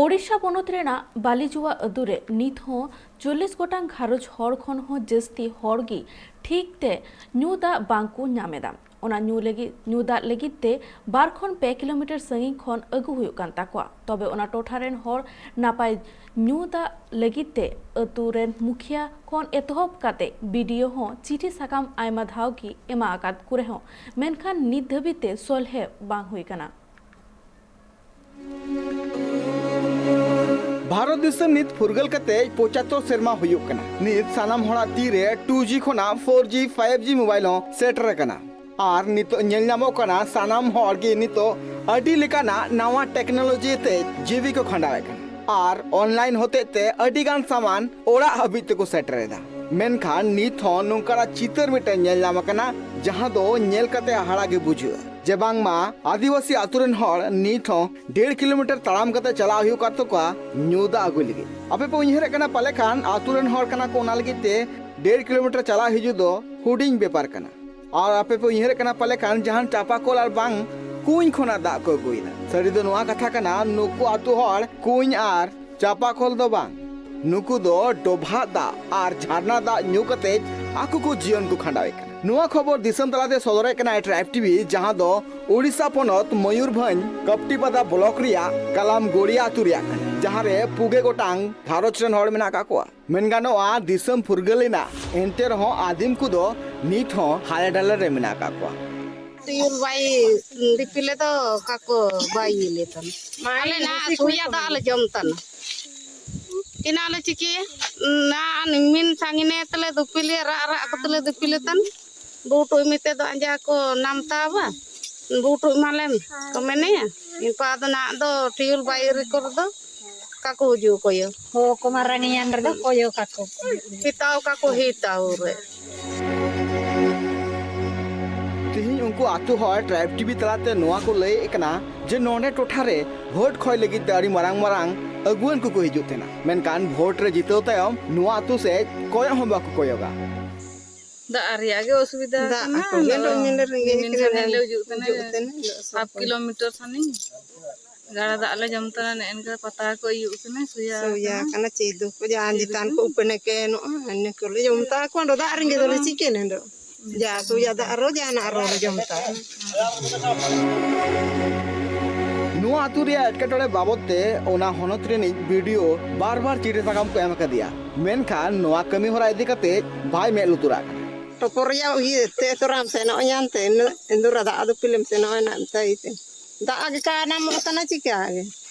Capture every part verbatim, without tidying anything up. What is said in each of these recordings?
ᱳᱰᱤᱥᱟ ᱯᱚᱱᱚᱛ ᱨᱮᱱᱟᱜ ᱵᱟᱞᱤᱡᱩᱣᱟ ᱟᱹᱛᱩ ᱨᱮ ᱱᱤᱛ ᱦᱚᱸ ᱪᱚᱞᱞᱤᱥ ᱜᱚᱴᱟᱝ ᱜᱷᱟᱨᱚᱸᱡᱽ ᱦᱚᱲ ᱠᱷᱚᱱ ᱦᱚᱸ ᱡᱟᱹᱥᱛᱤ ᱦᱚᱲ ᱜᱮ ᱴᱷᱤᱠ ᱛᱮ ᱧᱩ ᱫᱟᱜ ᱵᱟᱝ ᱠᱚ ᱧᱟᱢ ᱮᱫᱟ᱾ ᱚᱱᱟ ᱧᱩ ᱞᱟᱹᱜᱤᱫ, ᱧᱩ ᱫᱟᱜ ᱞᱟᱹᱜᱤᱫ ᱛᱮ ᱵᱟᱨ ᱠᱷᱚᱱ ᱯᱮ ᱠᱤᱞᱳᱢᱤᱴᱟᱨ ᱥᱟᱺᱜᱤᱧ ᱠᱷᱚᱱ ᱟᱹᱜᱩ ᱦᱩᱭᱩᱜ ᱠᱟᱱ ᱛᱟᱠᱚᱣᱟ᱾ ᱛᱚᱵᱮ ᱚᱱᱟ ᱴᱚᱴᱷᱟ ᱨᱮᱱ ᱦᱚᱲ ᱱᱟᱯᱟᱭ ᱧᱩ ᱫᱟᱜ ᱞᱟᱹᱜᱤᱫ ᱛᱮ ᱟᱹᱛᱩ ᱨᱮᱱ ᱢᱩᱠᱷᱤᱭᱟᱹ ᱠᱷᱚᱱ ᱮᱛᱚᱦᱚᱵ ᱠᱟᱛᱮ ᱵᱤ ᱰᱤ ᱳ ᱦᱚᱸ ᱪᱤᱴᱷᱤ ᱥᱟᱠᱟᱢ ᱟᱭᱢᱟ ᱫᱷᱟᱣ ᱜᱮ ᱮᱢᱟ ᱟᱠᱟᱫ ᱠᱚ ᱨᱮᱦᱚᱸ, ᱢᱮᱱᱠᱷᱟᱱ ᱱᱤᱛ ᱫᱷᱟᱹᱵᱤᱡ ᱛᱮ ᱥᱚᱞᱦᱮ ᱵᱟᱝ ᱦᱩᱭ ᱟᱠᱟᱱᱟ᱾ ᱵᱷᱟᱨᱚᱛ ᱫᱤᱥᱚᱢ ᱱᱤᱛ ᱯᱷᱩᱨᱜᱟᱹᱞ ᱠᱟᱛᱮ ᱯᱚᱸᱪᱟᱛᱛᱳᱨ ᱥᱮᱨᱢᱟ ᱦᱩᱭᱩᱜ ᱠᱟᱱᱟ᱾ ᱱᱤᱛ ᱥᱟᱱᱟᱢ ᱦᱚᱲᱟᱜ ᱛᱤ ᱨᱮ ᱴᱩ ᱡᱤ ᱠᱷᱚᱱᱟᱜ four G, five G mobile ᱦᱚᱸ ᱥᱮᱴᱮᱨ ᱟᱠᱟᱱᱟ᱾ ᱟᱨ ᱱᱤᱛᱚᱜ ᱧᱮᱞ ᱧᱟᱢᱚᱜ ᱠᱟᱱᱟ, ᱥᱟᱱᱟᱢ ᱦᱚᱲ ᱜᱮ ᱱᱤᱛᱚᱜ ᱟᱹᱰᱤ ᱞᱮᱠᱟᱱᱟᱜ ᱱᱟᱣᱟ ᱴᱮᱠᱱᱳᱞᱚᱡᱤ ᱛᱮ ᱡᱤᱣᱤ ᱠᱚ ᱠᱷᱟᱸᱰᱟᱣᱮᱫ ᱠᱟᱱᱟ᱾ ᱟᱨ ᱚᱱᱞᱟᱭᱤᱱ ᱦᱚᱛᱮᱡ ᱛᱮ ᱟᱹᱰᱤ ᱜᱟᱱ ᱥᱟᱢᱟᱱ ᱚᱲᱟᱜ ᱦᱟᱹᱵᱤᱡ ᱛᱮᱠᱚ ᱥᱮᱴᱮᱨ ᱮᱫᱟ᱾ ᱢᱮᱱᱠᱷᱟᱱ ᱱᱤᱛ ᱦᱚᱸ ᱱᱚᱝᱠᱟᱱᱟᱜ ᱪᱤᱛᱟᱹᱨ ᱢᱤᱫᱴᱮᱱ ᱧᱮᱞ ᱧᱟᱢ ᱟᱠᱟᱱᱟ, ᱡᱟᱦᱟᱸ ᱫᱚ ᱧᱮᱞ ᱠᱟᱛᱮ ᱦᱟᱦᱟᱲᱟ ᱜᱮ ᱵᱩᱡᱷᱟᱹᱜᱼᱟ ᱡᱮ ᱵᱟᱝᱢᱟ ᱟᱹᱫᱤᱵᱟᱹᱥᱤ ᱟᱛᱳ ᱨᱮᱱ ᱦᱚᱲ ᱱᱤᱛ ᱦᱚᱸ ᱰᱮᱲ ᱠᱤᱞᱳᱢᱤᱴᱟᱨ ᱛᱟᱲᱟᱢ ᱠᱟᱛᱮ ᱪᱟᱞᱟᱣ ᱦᱩᱭᱩᱜ ᱠᱟᱱ ᱛᱟᱠᱚᱣᱟ ᱧᱩ ᱫᱟᱜ ᱟᱹᱜᱩᱭ ᱞᱟᱹᱜᱤᱫ᱾ ᱟᱯᱮ ᱯᱮ ᱩᱭᱦᱟᱹᱨᱮᱫ ᱠᱟᱱᱟ ᱯᱟᱞᱮ ᱠᱷᱟᱱ ᱟᱛᱳ ᱨᱮᱱ ᱦᱚᱲ ᱠᱟᱱᱟ ᱠᱚ, ᱚᱱᱟ ᱞᱟᱹᱜᱤᱫ ᱛᱮ ᱰᱮᱲ ᱠᱤᱞᱳᱢᱤᱴᱟᱨ ᱪᱟᱞᱟᱣ ᱦᱤᱡᱩᱜ ᱫᱚ ᱦᱩᱰᱤᱧ ᱵᱮᱯᱟᱨ ᱠᱟᱱᱟ᱾ ᱟᱨ ᱟᱯᱮ ᱯᱮ ᱩᱭᱦᱟᱹᱨᱮᱫ ᱠᱟᱱᱟ ᱯᱟᱞᱮ ᱠᱷᱟᱱ ᱡᱟᱦᱟᱱ ᱪᱟᱯᱟ ᱠᱚᱞ ᱟᱨ ᱵᱟᱝ ᱠᱩᱧ ᱠᱷᱚᱱᱟᱜ ᱫᱟᱜ ᱠᱚ ᱟᱹᱜᱩᱭᱮᱫᱟ᱾ ᱥᱟᱹᱨᱤ ᱫᱚ ᱱᱚᱣᱟ ᱠᱟᱛᱷᱟ ᱠᱟᱱᱟ, ᱱᱩᱠᱩ ᱟᱛᱳ ᱦᱚᱲ ᱠᱩᱧ ᱟᱨ ᱪᱟᱯᱟ ᱠᱚᱞ ᱫᱚ ᱵᱟᱝ, ᱱᱩᱠᱩ ᱫᱚ ᱰᱚᱵᱷᱟᱜ ᱫᱟᱜ ᱟᱨ ᱡᱷᱟᱨᱱᱟ ᱫᱟᱜ ᱧᱩ ᱠᱟᱛᱮ ᱟᱠᱚ ᱠᱚ ᱡᱤᱭᱚᱱ ᱠᱚ ᱠᱷᱟᱸᱰᱟᱣᱮᱫ ᱠᱟᱱᱟ᱾ ᱱᱚᱣᱟ ᱠᱷᱚᱵᱚᱨ ᱫᱤᱥᱚᱢ ᱛᱟᱞᱟᱛᱮ ᱥᱚᱫᱚᱨᱮᱫ ᱠᱟᱱᱟᱭ ᱴᱨᱟᱭᱤᱵᱽ ᱴᱤᱵᱷᱤ, ᱡᱟᱦᱟᱸ ᱫᱚ ᱳᱰᱤᱥᱟ ᱯᱚᱱᱚᱛ ᱢᱚᱭᱩᱨᱵᱷᱚᱸᱡᱽ ᱠᱟᱯᱴᱤᱯᱟᱫᱟ ᱵᱞᱚᱠ ᱨᱮᱭᱟᱜ ᱠᱟᱞᱟᱢ ᱜᱳᱲᱤᱭᱟ ᱟᱛᱳ ᱨᱮᱭᱟᱜ ᱠᱟᱱᱟ, ᱡᱟᱦᱟᱸ ᱨᱮ ᱯᱩᱜᱮ ᱜᱚᱴᱟᱝ ᱜᱷᱟᱨᱚᱸᱡᱽ ᱨᱮᱱ ᱦᱚᱲ ᱢᱮᱱᱟᱜ ᱟᱠᱟᱫ ᱠᱚᱣᱟ᱾ ᱢᱮᱱ ᱜᱟᱱᱚᱜᱼᱟ, ᱫᱤᱥᱚᱢ ᱯᱷᱩᱨᱜᱟᱹᱞ ᱮᱱᱟ, ᱮᱱᱛᱮ ᱨᱮᱦᱚᱸ ᱟᱹᱫᱤᱢ ᱠᱚᱫᱚ ᱱᱤᱛ ᱦᱚᱸ ᱦᱟᱞᱮ ᱰᱟᱞᱮ ᱨᱮ ᱢᱮᱱᱟᱜ ᱟᱠᱟᱫ ᱠᱚᱣᱟ᱾ ᱛᱩᱭᱩᱞ ᱵᱟᱭ ᱫᱤᱯᱤᱞᱮ ᱫᱚ ᱚᱠᱟ ᱠᱚ ᱵᱟᱭ ᱤᱭᱟᱹ ᱞᱮ ᱛᱟᱢ᱾ ᱟᱞᱮ ᱱᱟᱦᱟᱜ ᱥᱩᱭᱟ ᱫᱟᱜ ᱞᱮ ᱡᱚᱢ ᱛᱟᱱᱟ᱾ ᱛᱤᱱᱟᱹᱜ ᱞᱮ ᱪᱤᱠᱟᱹᱭᱟ? ᱱᱟ ᱢᱤᱱ ᱥᱟᱺᱜᱤᱧᱮ ᱛᱮᱞᱮ ᱫᱤᱯᱤᱞᱮ, ᱨᱟᱜ ᱨᱟᱜ ᱠᱟᱛᱮ ᱞᱮ ᱫᱤᱯᱤᱞᱮ ᱛᱟᱱ᱾ ᱵᱩᱴᱩᱡ ᱢᱮᱛᱮ ᱫᱚ ᱟᱸᱡᱟ ᱠᱚ ᱱᱟᱢᱛᱟᱣᱟ᱾ ᱵᱩᱴᱩᱡ ᱢᱟᱞᱮᱢ ᱠᱚ ᱢᱮᱱᱮᱭᱟ᱾ ᱤᱱᱠᱟ ᱟᱫᱚ ᱱᱟᱦᱟᱜ ᱫᱚ ᱴᱤᱭᱩᱞ ᱵᱟᱭ ᱨᱮᱠᱚᱨ ᱫᱚ᱾ ᱠᱟᱠᱚ ᱦᱤᱡᱩᱜ ᱠᱚᱭᱚ᱾ ᱦᱚ ᱠᱚ ᱢᱟᱨᱟᱝ ᱤᱭᱟᱱ ᱨᱮᱫᱚ ᱠᱚᱭᱚ ᱠᱟᱠᱚ᱾ ᱦᱤᱛᱟᱣ ᱠᱟᱠᱚ ᱦᱤᱛᱟᱣ ᱨᱮ᱾ ᱛᱮᱦᱮᱧ ᱩᱱᱠᱩ ᱟᱛᱳ ᱦᱚᱲ ᱴᱨᱟᱭᱤᱵᱽ ᱴᱤᱵᱷᱤ ᱛᱟᱞᱟᱛᱮ ᱱᱚᱣᱟ ᱠᱚ ᱞᱟᱹᱭᱮᱫ ᱠᱟᱱᱟ ᱡᱮ ᱱᱚᱰᱮ ᱴᱚᱴᱷᱟ ᱨᱮ ᱵᱷᱳᱴ ᱠᱷᱚᱭ ᱞᱟᱹᱜᱤᱫ ᱛᱮ ᱟᱹᱰᱤ ᱢᱟᱨᱟᱝ ᱢᱟᱨᱟᱝ ᱟᱹᱜᱩᱣᱟᱹᱱ ᱠᱚᱠᱚ ᱦᱤᱡᱩᱜ ᱛᱟᱦᱮᱱᱟ, ᱢᱮᱱᱠᱷᱟᱱ ᱵᱷᱳᱴ ᱨᱮ ᱡᱤᱛᱟᱹᱣ ᱛᱟᱭᱚᱢ ᱱᱚᱣᱟ ᱟᱛᱳ ᱥᱮᱫ ᱠᱚᱭᱚᱜ ᱦᱚᱸ ᱵᱟᱠᱚ ᱠᱚᱭᱚᱜᱟ᱾ ᱫᱟᱜ ᱨᱮᱭᱟᱜ ᱜᱮ ᱚᱥᱩᱵᱤᱫᱷᱟ ᱫᱟᱜ ᱠᱟᱱᱟ᱾ ᱟᱠᱚ ᱜᱮ ᱟᱫᱚ ᱞᱚ ᱧᱮᱞᱮ ᱨᱮᱸᱜᱮᱡ ᱨᱤᱢᱤᱞ ᱠᱟᱱᱟ᱾ ᱥᱟᱺᱜᱤᱧ ᱞᱮ ᱦᱤᱡᱩᱜ ᱠᱟᱱᱟ, ᱦᱤᱡᱩᱜ ᱛᱮ ᱱᱤᱞᱟᱹᱜ ᱥᱚᱠᱚᱭ᱾ ᱦᱟᱯ ᱠᱤᱞᱳᱢᱤᱴᱟᱨ ᱥᱟᱺᱜᱤᱧ᱾ ᱜᱟᱰᱟ ᱫᱟᱜ ᱞᱮ ᱡᱚᱢ ᱛᱟᱨᱟ, ᱱᱮᱜᱼᱮ ᱱᱮᱝᱠᱟ ᱯᱟᱛᱟ ᱠᱚ ᱟᱹᱭᱩᱵ ᱠᱟᱱᱟ, ᱥᱩᱭᱟ ᱥᱩᱭᱟ ᱠᱟᱱᱟ᱾ ᱠᱟᱱᱟ, ᱪᱮᱫ ᱫᱚ ᱠᱚ ᱡᱟᱦᱟᱸ ᱪᱮᱫ ᱪᱮᱛᱟᱱ ᱫᱚ? ᱠᱚ ᱩᱯᱮᱱ ᱮᱠᱮᱱᱚᱜᱼᱟ, ᱤᱱᱟᱹ ᱠᱚᱞᱮ ᱡᱚᱢ ᱛᱟᱨᱟ ᱠᱚᱣᱟ᱾ ᱚᱸᱰᱮ ᱫᱟᱜ ᱨᱮᱸᱜᱮᱡ ᱫᱚᱞᱮ ᱪᱤᱠᱟᱹ ᱱᱮᱸᱰᱚ? ᱡᱟ ᱥᱩᱭᱟ ᱫᱟᱜ ᱨᱚ, ᱡᱟᱦᱟᱱᱟᱜ ᱨᱚ ᱞᱮ ᱡᱚᱢ ᱛᱟᱨᱟ᱾ ᱱᱚᱣᱟ ᱟᱹᱛᱩ ᱨᱮᱭᱟᱜ ᱮᱴᱠᱮᱴᱚᱬᱮ ᱵᱟᱵᱚᱫ ᱛᱮ ᱚᱱᱟ ᱦᱚᱱᱚᱛ ᱨᱤᱱᱤᱡ BDO ᱵᱟᱨ ᱵᱟᱨ ᱪᱤᱴᱷᱤ ᱥᱟᱠᱟᱢ ᱠᱚ ᱮᱢ ᱟᱠᱟᱫᱮᱭᱟ, ᱢᱮᱱᱠᱷᱟᱱ ᱱᱚᱣᱟ ᱠᱟᱹᱢᱤ ᱦᱚᱨᱟ ᱤᱫᱤ ᱠᱟᱛᱮ ᱵᱟᱭ ᱢᱮᱫ ᱞᱩᱛᱩᱨᱟᱜ ᱠᱟᱱᱟ᱾ ᱴᱚᱯᱚᱨ ᱨᱮᱭᱟᱜ ᱤᱭᱟᱹ ᱛᱮ ᱛᱚᱨᱟᱢ ᱥᱮᱱᱚᱜ ᱧᱟᱢ ᱛᱮ, ᱤᱱᱟᱹ ᱤᱱᱫᱩᱨᱟ ᱫᱟᱜ ᱟᱫᱚ ᱯᱤᱞᱮᱢ ᱥᱮᱱᱚᱜ ᱮᱱᱟ ᱢᱮᱛᱟᱭ ᱛᱮ᱾ ᱫᱟᱜ ᱜᱮ ᱠᱟᱱᱟ ᱢᱚ ᱛᱟᱱᱟ ᱪᱤᱠᱟ ᱜᱮ᱾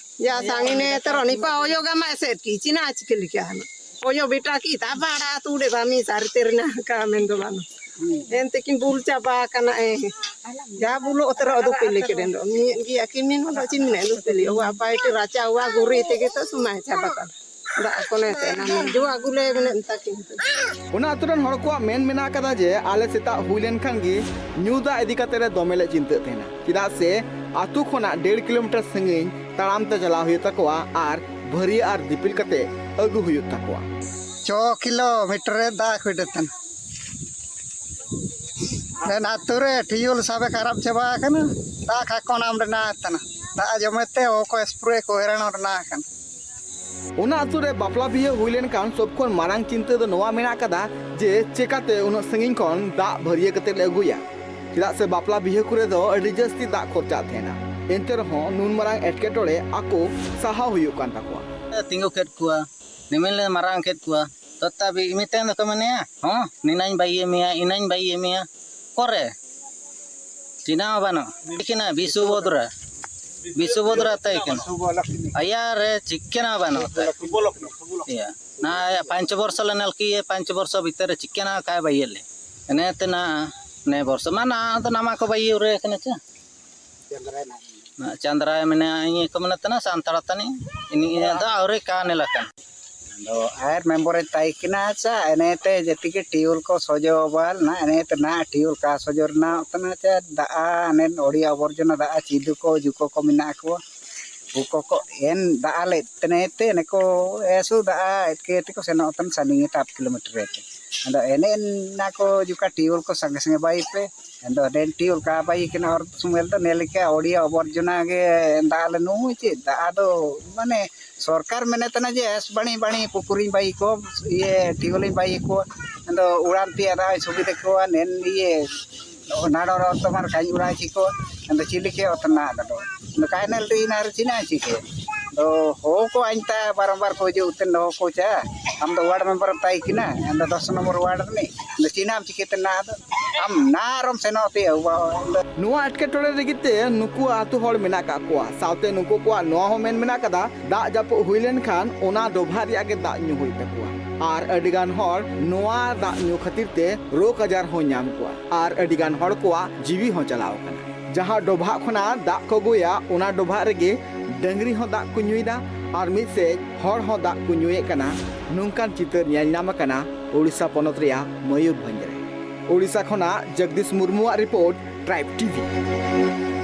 ᱭᱟ ᱥᱟᱝᱤᱱᱮ ᱛᱚᱨᱚᱱᱤ ᱯᱟ ᱚᱭᱚ ᱜᱟᱢᱟ ᱮᱥᱮᱫ ᱠᱤ ᱪᱤᱱᱟ ᱪᱤᱠᱟᱹ ᱞᱤᱠᱟ ᱦᱟᱱᱟ᱾ ᱚᱭᱚ ᱵᱮᱴᱟ ᱠᱤ ᱛᱟ ᱵᱟᱲᱟ ᱛᱩᱲᱮ ᱵᱟ ᱢᱤ ᱥᱟᱨ ᱛᱮᱨᱱᱟ ᱠᱟ ᱢᱮᱱ ᱫᱚ ᱵᱟᱝ᱾ ᱮᱱᱛᱮ ᱠᱤᱱ ᱵᱩᱞ ᱪᱟᱵᱟ ᱠᱟᱱᱟ ᱮ᱾ ᱡᱟ ᱵᱩᱞᱚ ᱚᱛᱨᱚ ᱟᱫᱚ ᱯᱮᱞᱮ ᱠᱮᱫᱮᱱ ᱫᱚ᱾ ᱢᱤᱫ ᱜᱮ ᱟᱹᱠᱤᱱ ᱢᱮᱱ ᱦᱚᱸ ᱫᱚ ᱪᱤᱱ ᱢᱮᱱᱟ ᱫᱩ ᱯᱮᱞᱮ᱾ ᱚᱣᱟ ᱯᱟᱭᱴᱮ ᱨᱟᱪᱟ ᱚᱣᱟ ᱜᱩᱨᱤ ᱛᱮᱜᱮ ᱛᱚ ᱥᱚᱢᱟᱭ ᱪᱟᱵᱟ ᱠᱟᱱᱟ᱾ ᱫᱟᱜ ᱠᱚᱱᱮ ᱛᱮ ᱱᱟ ᱡᱚ ᱟᱹᱜᱩ ᱞᱮ ᱢᱮᱱᱮ ᱢᱮᱛᱟ ᱠᱤᱱ ᱛᱮ᱾ ᱚᱱᱟ ᱟᱹᱛᱩ ᱨᱮᱱ ᱦᱚᱲ ᱠᱚᱣᱟᱜ ᱢᱮᱱ ᱢᱮᱱᱟᱜ ᱟᱠᱟᱫᱟ ᱡᱮ ᱟᱞᱮ ᱥᱮᱛᱟᱜ ᱦᱩᱭ ᱞᱮᱱᱠᱷᱟᱱ ᱜᱮ ᱧᱩ ᱫᱟᱜ ᱤᱫᱤ ᱠᱟᱛᱮ ᱞᱮ ᱫᱚᱢᱮ ᱞᱮ ᱪᱤᱱᱛᱟᱹᱜ ᱛᱟᱦᱮᱱᱟ, ᱪᱮᱫᱟᱜ ᱥᱮ ᱟᱹᱛᱩ ᱠᱷᱚᱱᱟᱜ ᱰᱮᱲ ᱠᱤᱞᱳᱢᱤᱴᱟᱨ ᱥᱟᱺᱜᱤᱧ ᱛᱟᱲᱟᱢ ᱛᱮ ᱪᱟᱞᱟᱣ ᱦᱩᱭᱩᱜ ᱛᱟᱠᱚᱣᱟ ᱟᱨ ᱵᱷᱟᱹᱨᱤᱭᱟᱹ ᱟᱨ ᱫᱤᱯᱤᱞ ᱠᱟᱛᱮ ᱟᱹᱜᱩ ᱦᱩᱭᱩᱜ ᱛᱟᱠᱚᱣᱟ᱾ ᱪᱚ ᱠᱤᱞᱳᱢᱤᱴᱟᱨ ᱨᱮ ᱫᱟᱜ ᱦᱩᱭ ᱞᱮᱱ ᱛᱟᱦᱮᱱᱟ᱾ ᱟᱞᱮ ᱟᱹᱛᱩ ᱨᱮ ᱴᱤᱭᱩᱞ ᱥᱟᱵᱮ ᱠᱷᱟᱨᱟᱯ ᱪᱟᱵᱟ ᱟᱠᱟᱱᱟ᱾ ᱫᱟᱜ ᱠᱷᱟᱠᱚᱱ ᱟᱢ ᱨᱮᱱᱟᱜ ᱛᱟᱱᱟ᱾ ᱫᱟᱜ ᱡᱚᱢᱮ ᱛᱮ ᱦᱚᱲ ᱠᱚ ᱥᱯᱨᱮ ᱠᱚ ᱦᱮᱨᱟᱱ ᱨᱮᱱᱟᱜ ᱠᱟᱱᱟ᱾ ᱚᱱᱟ ᱟᱹᱛᱩ ᱨᱮ ᱵᱟᱯᱞᱟ ᱵᱤᱦᱟᱹ ᱦᱩᱭ ᱞᱮᱱᱠᱷᱟᱱ ᱥᱚᱵ ᱠᱷᱚᱱ ᱢᱟᱨᱟᱝ ᱪᱤᱱᱛᱟᱹ ᱫᱚ ᱱᱚᱣᱟ ᱢᱮᱱᱟᱜ ᱟᱠᱟᱫᱟ ᱡᱮ ᱪᱮᱠᱟᱛᱮ ᱩᱱᱟᱹᱜ ᱥᱟᱺᱜᱤᱧ ᱠᱷᱚᱱ ᱫᱟᱜ ᱵᱷᱟᱹᱨᱭᱟᱹ ᱠᱟᱛᱮ ᱞᱮ ᱟᱹᱜᱩᱭᱟ, ᱪᱮᱫᱟᱜ ᱥᱮ ᱵᱟᱯᱞᱟ ᱵᱤᱦᱟᱹ ᱠᱚᱨᱮ ᱫᱚ ᱟᱹᱰᱤ ᱡᱟᱹᱥᱛᱤ ᱫᱟᱜ ᱠᱷᱚᱨᱪᱟᱜ ᱛᱟᱦᱮᱱᱟ᱾ ᱮᱱᱛᱮ ᱨᱮᱦᱚᱸ ᱱᱩᱱ ᱢᱟᱨᱟᱝ ᱮᱴᱠᱮᱴᱚᱬᱮ ᱟᱠᱚ ᱥᱟᱦᱟᱣ ᱦᱩᱭᱩᱜ ᱠᱟᱱ ᱛᱟᱠᱚᱣᱟ᱾ ᱛᱤᱸᱜᱩ ᱠᱮᱫ ᱠᱚᱣᱟ, ᱱᱤᱢᱤᱱ ᱞᱮ ᱢᱟᱨᱟᱝ ᱠᱮᱫ ᱠᱚᱣᱟ, ᱛᱚᱛᱟᱵᱤ ᱢᱤᱫᱴᱮᱱ ᱫᱚᱠᱚ ᱢᱮᱱᱮᱭᱟ, ᱦᱚᱸ, ᱱᱤᱱᱟᱹᱧ ᱵᱟᱹᱭᱤᱭᱮ ᱢᱮᱭᱟ, ᱤᱱᱟᱹᱧ ᱵᱟᱹᱭᱤᱭᱮ ᱢᱮᱭᱟ᱾ ᱚᱠᱚᱨᱮ? ᱪᱤᱱᱦᱟᱹ ᱦᱚᱸ ᱵᱟᱹᱱᱩᱜ᱾ ᱛᱤᱠᱤᱱᱟ ᱵᱤᱥᱩᱵᱚᱫᱽᱨᱟ, ᱵᱤᱥᱩᱵᱚᱫᱽᱨᱟ ᱛᱟᱭ ᱠᱟᱱᱟ᱾ ᱟᱭᱟ ᱨᱮ ᱪᱤᱠᱟᱹᱱᱟ ᱵᱟᱹᱱᱩᱜ ᱛᱟᱭ᱾ ᱤᱭᱟᱹ, ᱱᱟ ᱯᱟᱸᱪ ᱵᱚᱨᱥᱚ ᱞᱮ ᱱᱮᱞ ᱠᱤᱭᱟᱹ, ᱯᱟᱸᱪ ᱵᱚᱨᱥᱚ ᱵᱷᱤᱛᱟᱹᱨ ᱨᱮ ᱪᱤᱠᱟᱹᱱᱟ ᱠᱟᱭ ᱵᱟᱹᱭᱤᱭᱟᱹ ᱞᱮ᱾ ᱮᱱᱮ ᱛᱮᱱᱟ ᱱᱮ ᱵᱚᱨᱥᱚ ᱢᱟ ᱱᱟ ᱫᱚ ᱱᱟᱢᱟ ᱠᱚ ᱵᱟᱹᱭᱤᱭᱟᱹ ᱨᱮ ᱠᱟᱱᱟ ᱪᱮ᱾ ᱱᱟ ᱪᱟᱸᱫᱽᱨᱟᱭ ᱢᱮᱱᱟ ᱤᱧ ᱠᱚ ᱢᱮᱱᱟ ᱛᱮᱱᱟ ᱥᱟᱱᱛᱟᱲ ᱛᱟᱹᱱᱤ᱾ ᱤᱧ ᱤᱧ ᱫᱚ ᱟᱹᱣᱨᱤ ᱠᱟ ᱱᱮᱞᱟ ᱠᱟᱱ᱾ ᱟᱫᱚ ᱟᱨ ᱢᱮᱢᱵᱚᱨᱮ ᱛᱟᱭ ᱠᱟᱱᱟ ᱪᱟ, ᱮᱱᱮᱛᱮ ᱡᱟᱹᱛᱤ ᱜᱮ ᱴᱤᱭᱩᱞ ᱠᱚ ᱥᱚᱡᱚ ᱵᱟᱞ ᱱᱟ, ᱮᱱᱮᱛᱮ ᱱᱟ ᱴᱤᱭᱩᱞ ᱠᱟ ᱥᱚᱡᱚ ᱨᱮᱱᱟᱜ ᱛᱟᱱᱟ ᱪᱟ, ᱫᱟᱜ ᱮᱱᱮ ᱚᱲᱤᱭᱟ ᱟᱵᱚᱨᱡᱚᱱᱟ ᱫᱟᱜ ᱪᱤᱫᱩ ᱠᱚ ᱡᱩᱠᱚ ᱠᱚ ᱢᱮᱱᱟᱜ ᱠᱚ᱾ ᱩᱠᱚ ᱠᱚ ᱮᱱ ᱫᱟᱜ ᱞᱮ ᱛᱮᱱᱮᱛᱮ ᱱᱮᱠᱚ ᱮᱥᱩ ᱫᱟᱜ ᱮᱴᱠᱮ ᱛᱮᱠᱚ ᱥᱮᱱᱚᱜ ᱛᱟᱱ ᱥᱟᱺᱜᱤᱧ ᱛᱮ ᱟᱴ ᱠᱤᱞᱳᱢᱤᱴᱟᱨ ᱨᱮ᱾ ᱟᱫᱚ ᱮᱱᱮ ᱮᱱᱟ ᱠᱚ ᱡᱚᱠᱷᱟ ᱴᱤᱭᱩᱞ ᱠᱚ ᱥᱟᱸᱜᱮ ᱥᱟᱸᱜᱮ ᱵᱟᱭ ᱯᱮ᱾ ᱟᱫᱚ ᱰᱮᱱ ᱴᱤᱭᱩᱞ ᱠᱟ ᱵᱟᱭ ᱠᱟᱱᱟ ᱦᱚᱨ ᱥᱚᱢᱚᱭ ᱫᱚ ᱱᱮ ᱞᱮᱠᱟ ᱚᱲᱤᱭᱟ ᱟᱵᱚᱨᱡᱚᱱᱟ ᱜᱮ ᱫᱟᱜ ᱞᱮ ᱱᱩᱭ ᱪᱮᱫ ᱫᱟᱜ ᱟᱫᱚ ᱢᱟᱱᱮ ᱥᱚᱨᱠᱟᱨ ᱢᱮᱱᱮᱫ ᱛᱟᱦᱮᱱᱟ ᱡᱮ ᱮᱥ ᱵᱟᱹᱲᱤ ᱵᱟᱹᱲᱤ ᱯᱩᱠᱷᱨᱤᱧ ᱵᱟᱭ ᱠᱚ ᱤᱭᱟᱹ ᱴᱤᱭᱩᱞᱤᱧ ᱵᱟᱭ ᱠᱚ ᱟᱫᱚ ᱩᱲᱟᱱ ᱛᱮᱭᱟᱜ ᱫᱟᱜ ᱥᱩᱵᱤᱫᱷᱟ ᱠᱚᱣᱟ ᱱᱮᱱ ᱤᱭᱟᱹ ᱱᱟᱰᱚ ᱨᱚᱲ ᱛᱟᱢᱟᱨ ᱠᱟᱹᱧ ᱩᱲᱟᱭ ᱪᱤᱠᱚ ᱟᱫᱚ ᱪᱤᱞᱤ ᱠᱮ ᱚᱛᱱᱟ ᱟᱫᱚ ᱟᱫᱚ ᱠᱟᱭᱱᱮᱞ ᱛᱮ ᱤᱱᱟᱨ ᱪᱤᱱᱟ ᱪᱤᱠᱮ ᱟᱫᱚ ᱦᱚ ᱠᱚ ᱟᱧ ᱛᱟ ᱵᱟᱨᱚᱢᱵᱟᱨ ᱠᱚ ᱦᱤᱡᱩᱜ ᱩᱛᱮᱱ ᱫᱚᱦᱚ ᱠᱚ ᱪᱟ ᱟᱢ ᱫᱚ ᱣᱟᱨᱰ ᱢᱮᱢᱵᱟᱨ ᱮᱢ ᱛᱟᱭ ᱠᱤᱱᱟ ᱟᱫᱚ ᱫᱚᱥ ᱱᱚᱢᱵᱚᱨ ᱣᱟᱨᱰ ᱨᱤᱱᱤᱡ ᱟᱫᱚ ᱪᱤᱱᱟᱢ ᱪᱤᱠᱟᱹᱛᱮ ᱱᱟ ᱟᱫᱚ ᱟᱢ ᱱᱟ ᱟᱨᱚᱢ ᱥᱮᱱᱚᱜ ᱛᱮ ᱟᱹᱜᱩ ᱱᱚᱣᱟ ᱮᱴᱠᱮᱴᱚᱬᱮ ᱞᱟᱹᱜᱤᱫ ᱛᱮ ᱱᱩᱠᱩ ᱟᱹᱛᱩ ᱦᱚᱲ ᱢᱮᱱᱟᱜ ᱠᱟᱜ ᱠᱚᱣᱟ᱾ ᱥᱟᱶᱛᱮ ᱱᱩᱠᱩ ᱠᱚᱣᱟᱜ ᱱᱚᱣᱟ ᱦᱚᱸ ᱢᱮᱱ ᱢᱮᱱᱟᱜ ᱠᱟᱫᱟ, ᱫᱟᱜ ᱡᱟᱹᱯᱩᱫ ᱦᱩᱭ ᱞᱮᱱᱠᱷᱟᱱ ᱚᱱᱟ ᱰᱚᱵᱷᱟᱜ ᱨᱮᱭᱟᱜ ᱜᱮ ᱫᱟᱜ ᱧᱩ ᱦᱩᱭᱩᱜ ᱛᱟᱠᱚᱣᱟ᱾ ᱟᱨ ᱟᱹᱰᱤ ᱜᱟᱱ ᱦᱚᱲ ᱱᱚᱣᱟ ᱫᱟᱜ ᱧᱩ ᱠᱷᱟᱹᱛᱤᱨ ᱛᱮ ᱨᱳᱜᱽ ᱟᱡᱟᱨ ᱦᱚᱸ ᱧᱟᱢ ᱠᱚᱣᱟ ᱟᱨ ᱟᱹᱰᱤ ᱜᱟᱱ ᱦᱚᱲ ᱠᱚᱣᱟᱜ ᱡᱤᱣᱤ ᱦᱚᱸ ᱪᱟᱞᱟᱣ ᱟᱠᱟᱱᱟ᱾ ᱡᱟᱦᱟᱸ ᱰᱚᱵᱷᱟᱜ ᱠᱷᱚᱱᱟᱜ ᱫᱟᱜ ᱠᱚ ᱟᱹᱜᱩᱭᱟ, ᱚᱱᱟ ᱰᱚᱵᱷᱟᱜ ᱨᱮᱜᱮ ᱰᱟᱹᱝᱨᱤ ᱦᱚᱸ ᱫᱟᱜ ᱠᱚ ᱧᱩᱭᱮᱫᱟ ᱟᱨ ᱢᱤᱫ ᱥᱮᱫ ᱦᱚᱲ ᱦᱚᱸ ᱫᱟᱜ ᱠᱚ ᱧᱩᱭᱮᱫ ᱠᱟᱱᱟ᱾ ᱱᱚᱝᱠᱟᱱ ᱪᱤᱛᱟᱹᱨ ᱧᱮᱞ ᱧᱟᱢ ᱟᱠᱟᱱᱟ ᱳᱰᱤᱥᱟ ᱯᱚᱱᱚᱛ ᱨᱮᱭᱟᱜ ᱢᱚᱭᱩᱨᱵᱷᱚᱸᱡᱽ ᱨᱮ᱾ ᱳᱰᱤᱥᱟ ᱠᱷᱚᱱᱟᱜ ᱡᱚᱜᱽᱫᱤᱥ ᱢᱩᱨᱢᱩᱣᱟᱜ ᱨᱤᱯᱳᱨᱴ, ᱴᱨᱟᱭᱤᱵᱽ ᱴᱤᱵᱷᱤ᱾